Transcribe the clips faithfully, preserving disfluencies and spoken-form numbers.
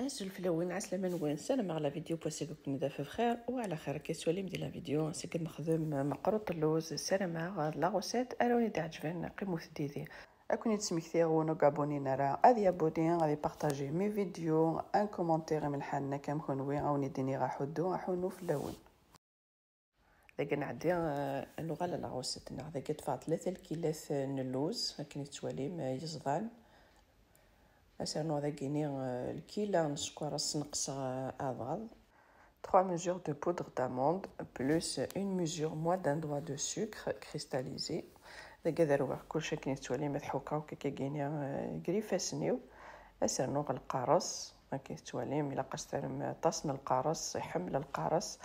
Azul fell-awen, ɛeslama-nwen, ssarameɣ la vidéo n wass-agi ad ken-taf bxir u ɛla xir. Akka tettwalim di la vidéo, ass-agi ad nexdem meqruṭ n luz. Ssarameɣ la recette ara wen-iɛeǧben, qqimet did-i. Ad ken-id-smektiɣ, win ur abonné ara ad yabonné, ad ipartaji mes vidéos, un commentaire imelḥanen akka am kenwi, ad wen-id-iniɣ aḥuddu aḥunnu fell-awen. Dagi nɛeddi, eh, ad nuɣal ɣer la recette-nneɣ. Dagi ad ṭṭfeɣ tlata lkilat, eh, n lluz, akken i tettwalim, eh, yeẓḍan. Ad s-rnuɣ dagini, eh, lkila n sskeṛ, ad s-neqseɣ, eh, abɛaḍ. Trois mesures de poudre d'amande plus une mesure moins d'un doigt de sucre cristallisé. Dagi ad rwiɣ kullec akken i tettwalim, ad ḥukkeɣ akk akkagini, eh, gar ifassen-iw. Ad s-rnuɣ lqaṛes. Akka i tettwalim, ilaq ad s-terrem aṭas n lqaṛes, iḥemmel lqaṛes.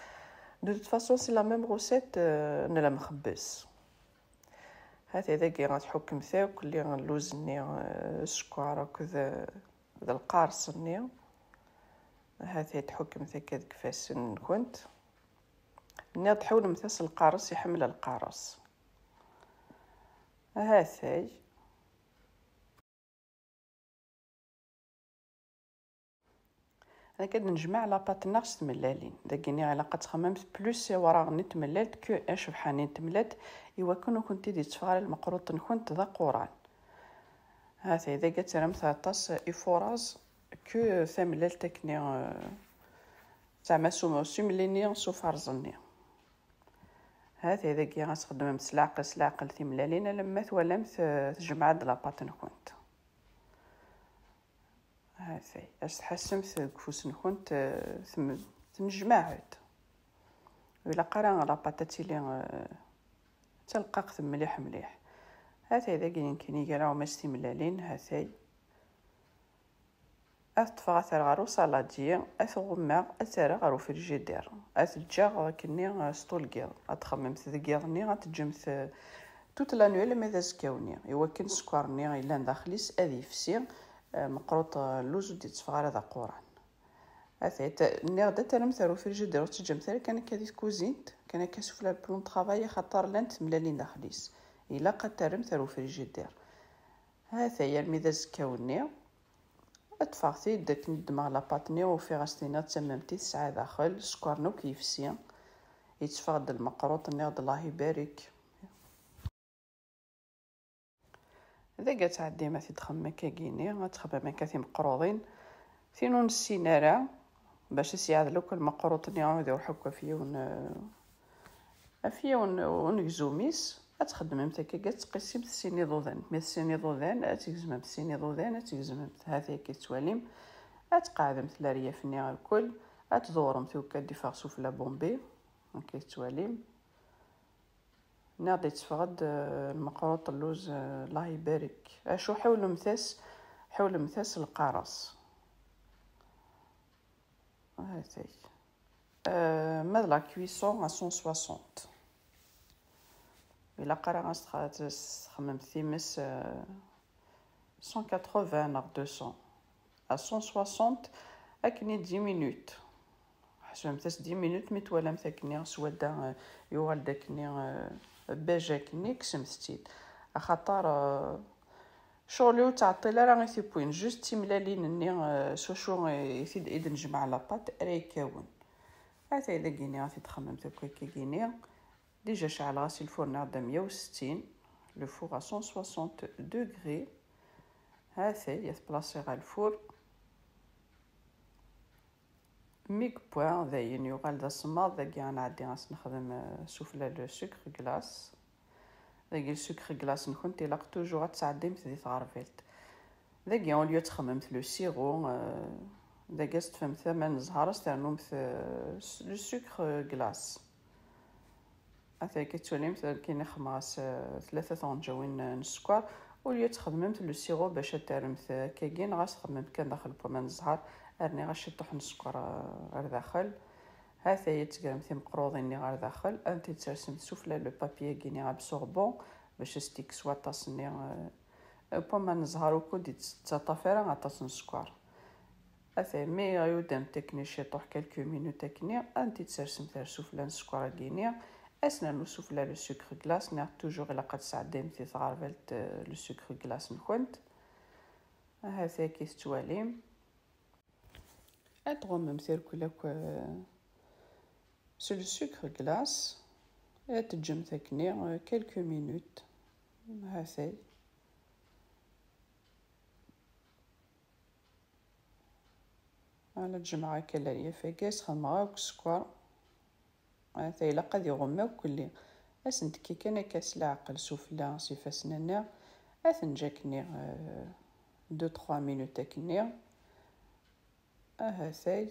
De toute façon, c'est la même recette, euh, n lemxebbes. Hati dagi ad tḥukkemt akk lli lluz-nni, euh, sskeṛ akked, euh, d lqaṛes-nni. Hati tḥukkemt akka deg ifassen-nkent. Nniɣ-d ḥawlemt-as lqaṛes, iḥemmel lqaṛes. Hatay. Akka ad nejmeɛ la pâte-nneɣ s tmellalin. Dagi-nni ilaq ad txemmemt plus awraɣ-nni n tmellalt que acebḥan-nni n tmellalt, iwakken ur kent-id-yetteffeɣ ara lmeqruṭ-nkent d aquran. Hatay, dagi ad terremt aṭas ifuṛaẓ que tamellalt akkenni, eh, zeɛma s u-, s imellil-nni, s ufaṛeẓ-nni. Hatay, dagi ad txeddmemt s leɛqel, s leɛqel timellalin, alamma twalamt, eh, tjemɛeḍ la pâte-nkent. Hatay, ad s-tḥassemt deg ufus-nkent, eh, tem-, tennejmaɛeḍ. Ur ilaq ara la pâte ad tili, eh, d talqaqt mliḥ mliḥ. Hatay dagi nekkini gar umas timellalin, hatay. Ad ṭṭfeɣ ad t-rreɣ ɣer usaladi, ad t-ɣummeɣ, ad t-rreɣ ɣer ufrijidir. Ad t-ǧǧeɣ akkenni, eh, s ṭul n yiḍ. Ad txemmemt deg yiḍ-nni, ad teǧǧemt, eh, toute la nuit alamma d azekka-nni. Iwakken sskeṛ-nni yellan daxel-is ad yefsi, eh, meqruṭ, eh, lluz ur d-yetteffeɣ ara d aquran. Atay, ta-, nniɣ-d ad terremt ɣer ufrijidir, ur teǧǧamt ara kan akka di tkuzint, kan akka sufella le plan de travail, axaṭer llant tmellalin daxel-is. Ilaq ad terremt ɣer ufrijidir. Hatay, armi d azekka-nni, ad ṭṭfeɣ-t-id akken ddmeɣ la pâte-nni, ufiɣ-as-t-in d tammemt i tesɛa daxel, sskeṛ-nni akk yefsi, yetteffeɣ-d lmeqruṭ, nniɣ-d Allah ibarek. Dagi ad tɛeddim ad t-id-txemmem akkagini, ad txemmem akka timeqruḍin, tin ur nessin ara, bac ad s-yeɛdel akk lmeqruṭ-nni, ad iruḥ akk ɣef yiwen, eh, ɣef yiwen unegzum-is, ad txeddmemt akka, ad tettqissimt sin iḍudan. Mi tessin iḍudan, ad tgezmemt sin iḍudan, ad tgezmemt. Hati akka i tettwalim, ad tqeɛdemt laryaf-nni lkul, ad tḍewremt i wakka ad d-iffeɣ sufella bombi, akka i tettwalim. Nniɣ-d yetteffeɣ-d, eh, lmeqruṭ n lluz, eh, Allah ibarek. Acu ḥawlemt-as, ḥawlemt-as lqaṛes. Hatay. Euh, ma d la cuisson à cent soixante. Ilaq ara ad s-txemmemt times, euh, cent quatre-vingts neɣ deux cents. À cent soixante, akken i dix minutes. Ḥesbemt-as dix minutes, mi twalamt akken swadda, euh, yuɣal-d akken, euh, beige akken, kksemt-tt-id. Axaṭer, euh, ccɣel ur ttɛeṭṭil ara i tiwwin, juste timellalin-nni, eh, s wacu i t-id, i d-nejmeɛ la pâte ara yekkawen. Atay dagini, ad t-id-txemmemt akk akkagini. Déjà ceɛleɣ-as lfur-nni ɣer meyya u settin, le four à cent soixante degrés. Atay, ad t-placiɣ ɣer lfur. Mi yewwa, dayen yuɣal d asemmaḍ, dagi ad nɛeddi ad s-nexdem, euh, sufella le sucre glace. Dagi le sucre glace-nkent ilaq toujours ad t-tesɛeddimt di tɣerbalt. Dagi, au lieu ad txemmemt le sirop, euh, dagi ad s-teṭṭfemt aman n zzher, ad s-ternumt, euh, le sucre glace. Atay akka tettwalimt, akken i xedmeɣ-as, eh, tlata tɣenǧawin, eh, n sskeṛ. Au lieu ad txedmemt le sirop bac ad terremt, eh, akkagi, neɣ ad txedmemt kan daxel n waman n zzher, rniɣ-as ciṭuḥ n sskeṛ, eh, ar daxel. Hatay ad tegremt timeqruḍin-nni ɣer daxel, ad tent-id-tersemt sufella le papier-agi-nni absorbant bac ad s-t-ikkes waṭas-nni, eh, n waman n zzher, ukud ur d-yettaṭṭaf ara aṭas n sskeṛ. Atay, mi ɣ-yudamt akken ciṭuḥ quelques minutes akkenni, ad tent-id-tersemt ar sufella n sskeṛ-agi-nni, ad s-nernu sufella le sucre glace, neɣ toujours ilaq ad tesɛeddimt di tɣerbalt, euh, le sucre glace-nkent. Ahat akka i tettwalim. Ad tɣummemt irkel akk, euh, s le sucre glace. Ad teǧǧemt akkenni, euh, quelques minutes. Hatay. Ala, ǧemɛeɣ akka leryaf-agi, sxedmeɣ akk sskeṛ. Hatay, ilaq ad iɣumm akk kulli. Ad s-ntekki kan akka s leɛqel sufella s ifassen-nni. Ad t-neǧǧ akkenni, euh, deux trois minutes akkenni. Ahatay.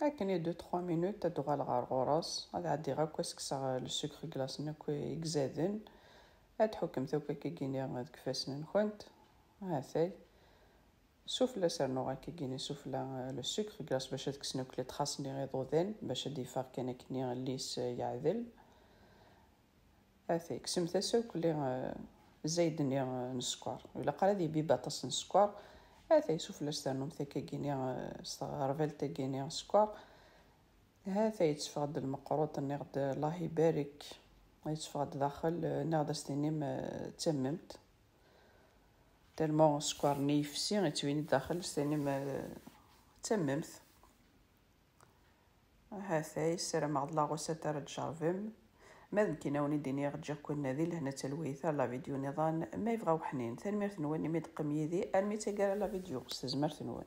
Akken i deux trois minutes ad uɣaleɣ ɣer ɣur-s, ad ɛeddiɣ akk ad s-kkseɣ le sucre glace-nni akk i izaden. Ad tḥukkemt akk akkagini deg ifassen-nkent. Ahatay. Sufella ad s-rnuɣ akkagini sufella, euh, le sucre glace bac ad kksen akk les traces-nni iḍudan, bac ad d-yeffeɣ kan akkenni llis, euh, yeɛdel. Atay, kksemt-as akk li, euh, zzayed-nni, euh, n sskeṛ. Ur ilaq ara ad yebbi aṭas n sskeṛ. Atay, sufella ad s-ternum takkagini, euh, s tɣerbalt-agini sskeṛ. Hatay, yetteffeɣ-d lmeqruṭ, nniɣ-d Allah ibarek. Yetteffeɣ-d daxel, euh, nniɣ-d ad s-tinim, euh, d tammemt. Tellement sskeṛ-nni yefsi, yettwini-d daxel, ad s-tinim, euh, d tammemt. Hatay, ssarameɣ d la recette ara d-tjerrbem. Ma d nekkini, ad wen-id-iniɣ, ǧǧiɣ-ken di lehna d talwit ar la vidéo niḍen ma yebɣa uḥnin. Tanemmirt-nwen imi d-teqqim yid-i armi d taggara la vidéo, s tezmert-nwen.